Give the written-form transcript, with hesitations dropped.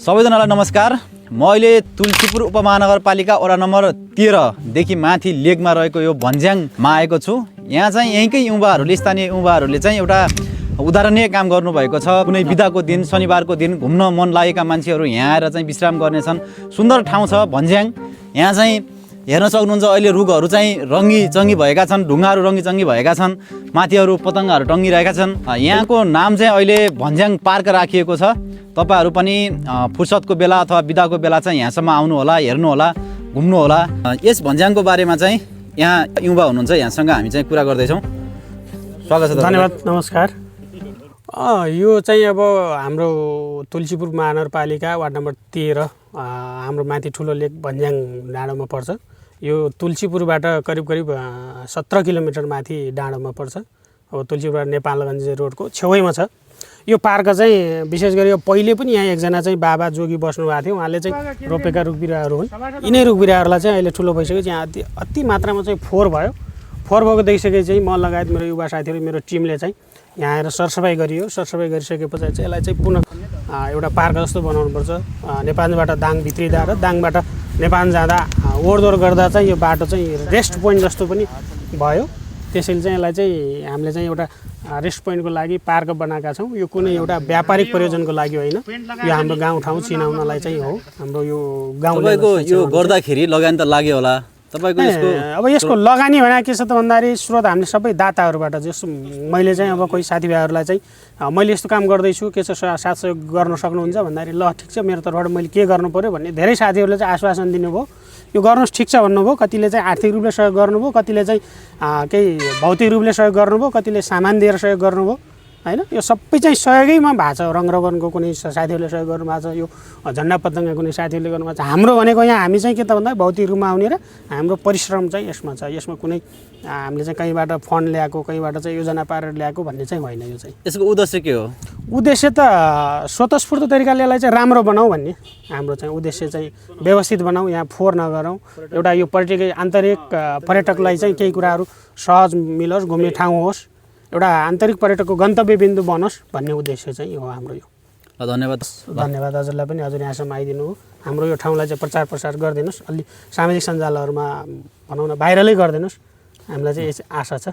सबैजनालाई नमस्कार। म अहिले तुलसीपुर उपमहानगरपालिका वडा नम्बर 13 देखि माथि लेकमा रहेको यो भन्ज्याङमा आएको छु। यहाँ चाहिँ यहीँकै युवाहरूले स्थानीय युवाहरूले चाहिँ एउटा उदाहरणीय काम गर्नुभएको छ। कुनै बिदाको दिन शनिबारको दिन घुम्न मन लागेका मान्छेहरू यहाँ आएर चाहिँ विश्राम गर्नेछन्। सुन्दर ठाउँ छ भन्ज्याङ। यहाँ चाहिँ हेर्न सक्नुहुन्छ अहिले रुखहरू चाहिँ रङ्गी-चङ्गी भएका छन्, ढुङ्गाहरू रङ्गी-चङ्गी भएका छन्, माथिहरू पतङ्गहरू टङ्गिरहेका छन्। यहाँको नाम चाहिँ अहिले भन्ज्याङ पार्क राखिएको छ। तपाईहरू पनि फुर्सदको बेला अथवा बिदाको बेला चाहिँ यहाँसम्म आउनु होला, हेर्नु होला, घुम्नु होला। यस भन्ज्याङको बारेमा चाहिँ यहाँ युवा हुनुहुन्छ, यहाँसँग हामी चाहिँ कुरा गर्दैछौँ। स्वागत छ। धन्यवाद, नमस्कार। यो चाहिँ अब हाम्रो तुलसीपुर महानगरपालिका वार्ड नम्बर 13 हाम्रो माथि ठुलो लेक भन्ज्याङ डाँडोमा पर्छ। यो तुलसीपुरबाट करिब 17 किलोमिटर माथि डाँडोमा पर्छ। अब तुलसीपुर नेपालगञ्ज रोडको छेउैमा छ। यो पार्क चाहिँ विशेष गरी पहिले पनि यहाँ एकजना चाहिँ बाबा जोगी बस्नु भएको थियो। उहाँले चाहिँ रोपेका रुख बिरुवाहरू हुन्। यिनै रुख बिरुवाहरूलाई चाहिँ अहिले ठुलो भइसकेपछि यहाँ अति मात्रामा चाहिँ फोहोर भयो। फोहोर भएको देखिसकेपछि चाहिँ म लगायत मेरो युवा साथीहरू, मेरो टिमले चाहिँ यहाँ आएर सरसफाइ गरियो। सरसफाइ गरिसके पछाडि चाहिँ यसलाई चाहिँ पुनः एउटा पार्क जस्तो बनाउनुपर्छ। नेपालबाट दाङ भित्रिँदा र दाङबाट नेपाल जाँदा ओहोरदोहोर गर्दा चाहिँ यो बाटो चाहिँ रेस्ट पोइन्ट जस्तो पनि भयो। त्यसैले चाहिँ यसलाई चाहिँ हामीले चाहिँ एउटा रेस्ट पोइन्टको लागि पार्क बनाएका छौँ। यो कुनै एउटा व्यापारिक प्रयोजनको लागि होइन, यो हाम्रो गाउँठाउँ चिनाउनलाई चाहिँ हो। हाम्रो यो गाउँको यो गर्दाखेरि लगानी त लाग्यो होला तपाईँको यसको? अब यसको लगानी भने के छ त भन्दाखेरि स्रोत हामीले सबै दाताहरूबाट जस्तो मैले चाहिँ अब कोही साथीभाइहरूलाई चाहिँ मैले यस्तो काम गर्दैछु, के छ साथ सहयोग गर्न सक्नुहुन्छ भन्दाखेरि ल ठिक छ मेरो तर्फबाट मैले के गर्नु पऱ्यो भन्ने धेरै साथीहरूले चाहिँ आश्वासन दिनुभयो। यो गर्नुहोस् ठिक छ भन्नुभयो। कतिले चाहिँ आर्थिक रूपले सहयोग गर्नुभयो, कतिले चाहिँ केही भौतिक रूपले सहयोग गर्नुभयो, कतिले सामान दिएर सहयोग गर्नुभयो हैन। यो सबै चाहिँ सहयोगैमा भएको छ। रङरगनको कुनै साथीहरूले सहयोग गर्नुभएको छ, यो झन्डा पतङ्ग कुनै साथीहरूले गर्नुभएको छ। हाम्रो भनेको यहाँ हामी चाहिँ के त भन्दा भौतिक रूपमा आउने र हाम्रो परिश्रम चाहिँ यसमा छ। यसमा कुनै हामीले चाहिँ कहीँबाट फन्ड ल्याएको, कहीँबाट चाहिँ योजना पारेर ल्याएको भन्ने चाहिँ होइन। यो चाहिँ यसको उद्देश्य के हो? उद्देश्य त स्वतस्फूर्त तरिकाले यसलाई चाहिँ राम्रो बनाऊ भन्ने हाम्रो चाहिँ उद्देश्य चाहिँ व्यवस्थित बनाऊ, यहाँ फोहोर नगरौँ, एउटा यो आन्तरिक पर्यटकलाई चाहिँ केही कुराहरू सहज मिलोस्, घुम्ने ठाउँ होस्, एउटा आन्तरिक पर्यटकको गन्तव्य बिन्दु बनोस् भन्ने उद्देश्य चाहिँ हो हाम्रो यो। धन्यवाद। धन्यवाद हजुरलाई पनि, हजुर यहाँसम्म आइदिनु हो। हाम्रो यो ठाउँलाई चाहिँ प्रचार प्रसार गरिदिनुहोस्, अलि सामाजिक सञ्जालहरूमा भनौँ न भाइरलै गरिदिनुहोस्, हामीलाई चाहिँ आशा छ।